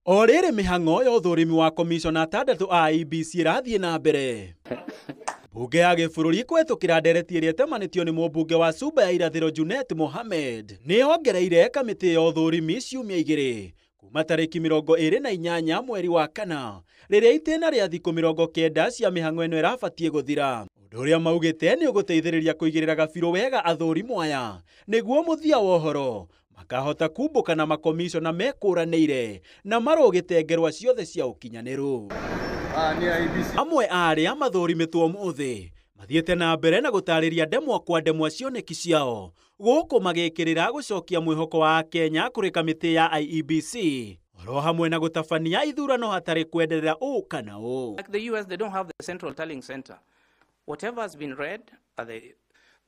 O rĩrĩ mĩhang'o ya ũthũrimi wa komishona atandatũ a IEBC ĩrathiĩ na mbere. Bunge ya gĩbũrũri kũhetũkĩra ndereti ĩrĩa ĩtemanĩtio nĩ mũmbunge wa Suba ya Irathĩro Junet Mohamed nĩ yongereire kamĩtĩ ya ũthũrimi ciumia 2 kuma tarĩki 28 mweri wa 4 rĩrĩa itĩna rĩa thikũ 90 cia mĩhang'o ĩno ĩrabatiĩ gũthira. Ũndũ ũrĩa maugĩte nĩ ũgũteithĩrĩria kũigĩrĩra gabirũ wega athũrimũ aya nĩguo mũthia wa ũhoro makahota kumbũka na makomishona mekũranĩire na marũgĩte ngerwa ciothe cia ũkinyanĩru. Amwe a arĩa mathũrimĩtwo ũmũthĩ mathiĩte na mbere na gũtarĩria ndemwa kwa ndemwa cioneki ciao gũkũ magĩkĩrĩra gũcokia mwĩhoko wa Kenya kũrĩ kamĩtĩ ya IEBC oro hamwe na gũtabania ithurano hatarĩ kwenderera ũũ kana ũũ. Like the US, they don't have the central tallying center. Whatever has been read,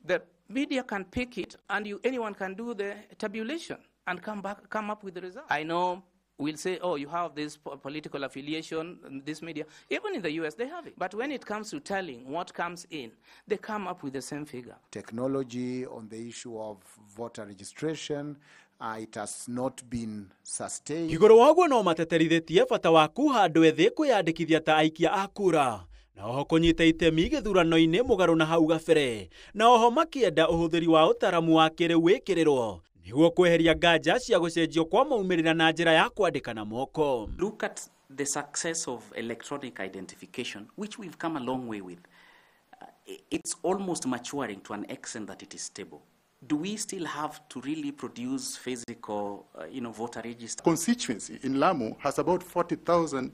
the media can pick it, and anyone can do the tabulation and come up with the result. I know we'll say, oh, you have this political affiliation, this media. Even in the US, they have it. But when it comes to telling what comes in, they come up with the same figure. Technology on the issue of voter registration, it has not been sustained. Igũrũ wa ũguo no mateterithĩtie bata wa kuha andũ ethĩ kwĩyandĩkithia ta aikia a kura na oho kũnyita itemi gĩthurano-inĩ mũgarũ na hau gabere na oho makĩenda ũhũthĩri wa ũtaramu wa kĩrĩu wĩkĩrĩrwo nĩguo kweheria nganja cia gũcenjio kwa maumĩrĩra na njĩra ya kwandĩka na moko. Look at the success of electronic identification, which we've come a long way with. It's almost maturing to an extent that it is stable. Do we still have to really produce physical, voter register? Constituency in Lamu has about 40,000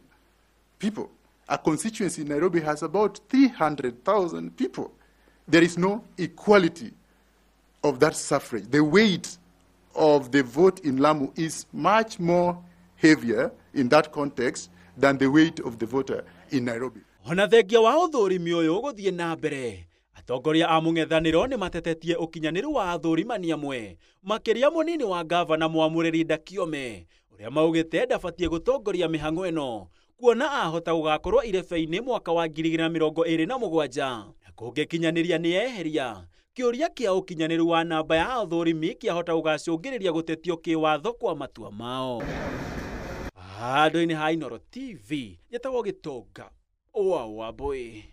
people. A constituency in Nairobi has about 300,000 people. There is no equality of that suffrage. The weight of the vote in Lamu is much more heavier in that context than the weight of the voter in Nairobi. Ona thengia wa ũthũrimi ũyũ gũthiĩ na mbere, atongoria a mũng'ethanĩro nĩ matetetie ũkinyanĩru wa athũrimani amwe, makĩria mũnini wa gavana Mwamũrĩri Ndakiome, ũrĩa maugĩte ndabatiĩ gũtongoria mĩhang'o ĩno kuona ahota gũgakorwo irebe-inĩ mwaka wa 2027 na kũngĩkinyanĩria nĩ eheria kĩũria kĩa ũkinyanĩru wa namba ya athũrimi kĩahota gũgacũngĩrĩria gũtetio kĩwatho kwa matua mao. Handũ-inĩ ha Inooro TV, njĩtagwo Gĩtonga wa Wambũi.